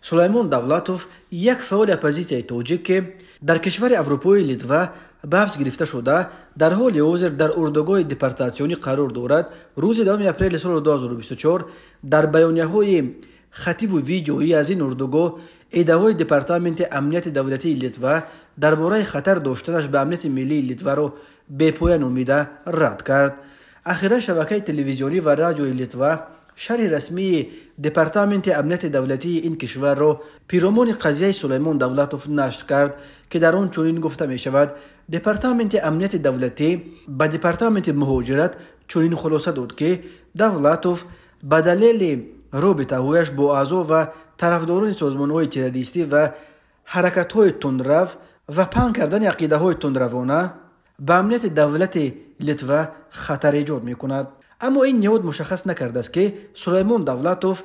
Сулаймон Давлатов, як фаъоли оппозитсияи тоҷик, ки дар кишвари аврупои Литва ба ҳабс гирифта шуда, дар ҳоли ҳозир дар урдугоҳи депортатсионӣ қарор дорад, рӯзи 10 апрели соли 2024 дар баёнияҳои хативу видеоӣ аз ин урдугоҳ иддаои Департаменти амнияти давлатии Литва дар бораи хатар доштанаш ба амнияти миллии Литваро бепоя номида рад кард. Ахиран шабакаи телевизионӣ ва радиои Литва шарҳи расмии Департаменти амнияти давлатии ин кишварро пиромони қазияи Сулаймон Давлатов нашр кард, ки дар он чунин гуфта мешавад: Департаменти амнияти давлатӣ ба Департаменти муҳоҷират чунин хулоса дод, ки Давлатов ба далели робитаҳояш бо аъзо ва тарафдорони созмонҳои террористӣ ва ҳаракатҳои тундрав ва паҳн кардани ақидаҳои тундравона ба амнияти давлати Литва хатар эҷод мекунад. Аммо ин ниҳод мушаххас накардааст, ки Сулаймон Давлатов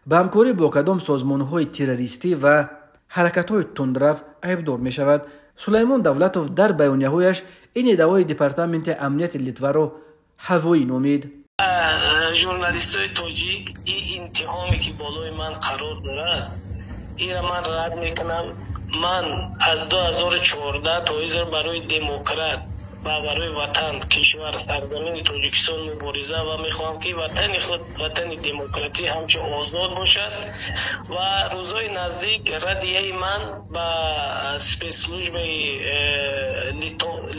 ба ҳамкорӣ бо кадом созмонҳои террористӣ ва ҳаракатҳои тундрав айбдор мешавад. Сулаймон Давлатов дар баёнияҳояш ин иддаои Департаменти амнияти Литваро ҳавоӣ номид. Журналистои тоҷик, ин иттиҳоме, ки болои ман қарор дорад, инро ман рад мекунам. Ман аз 2014 то ҳозир барои демократ ва барои ватан, кишвар, сарзамини Тоҷикистон мубориза ва мехоҳам, ки ватани худ, ватани демократӣ ҳамчун озод бошад. Ва рӯзҳои наздик радияи ман ба спецслужбаи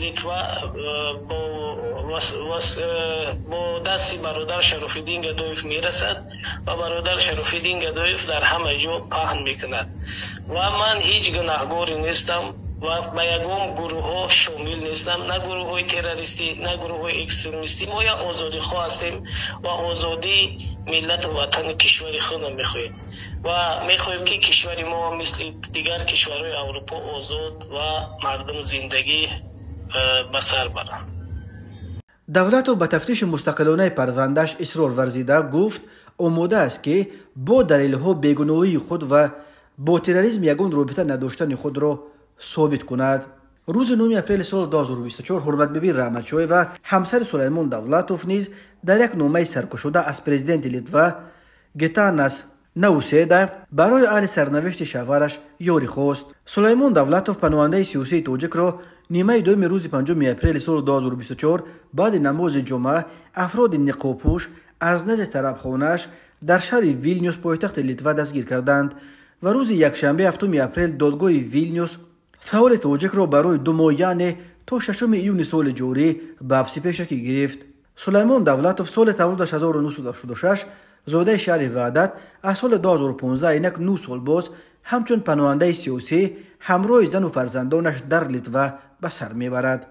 Литва бо дасти бародар Шарофиддин Гадоев мерасад ва бародар Шарофиддин Гадоев дар ҳама ҷо паҳн мекунад. Ва ман ҳеҷ гунаҳгоре нестам ва ба ягон гурӯҳҳо шомил нестам, на гурӯҳҳои террористӣ, на гурӯҳҳои экстремистӣ. Мо як озодихоҳ ҳастем ва озодии миллату ватани кишвари худро мехоҳем ва мехоҳем, ки кишвари мо мисли дигар кишварҳои Аврупо озод ва мардум зиндагӣ ба сар баранд. Давлатов ба тафтиши мустақилонаи парвандааш исрор варзида гуфт, омода аст, ки бо далелҳо бегуноҳии худ ва бо терроризм ягон робита надоштани худро собит кунад. Рӯзи 9 апрели соли 2024 Ҳурматбибӣ Раҳматшоева, ҳамсари Сулаймон Давлатов, низ дар як номаи саркушода аз президенти Литва Гитанас Науседа барои аҳли сарнавишти шавҳараш ёрӣ хост. Сулаймон Давлатов, паноҳандаи сиёсии тоҷикро, нимаи дуюми рӯзи 5 апрели соли 2024 баъди намози ҷумъа афроди ниқобпӯш аз назди тарабхонааш дар шаҳри Вилнюс, пойтахти Литва, дастгир карданд ва рӯзи якшанбе, 7 апрел, додгоҳи Вилнюс фаъоли тоҷикро барои 2 моҳ, яъне то 6 июни соли ҷорӣ, ба ҳабси пешакӣ гирифт. Сулаймон Давлатов соли таваллудаш 1986, зодаи шаҳри Ваҳдат, аз соли 2015, инак 9 сол боз, ҳамчун паноҳандаи сиёсӣ ҳамроҳи зану фарзандонаш дар Литва ба сар мебарад.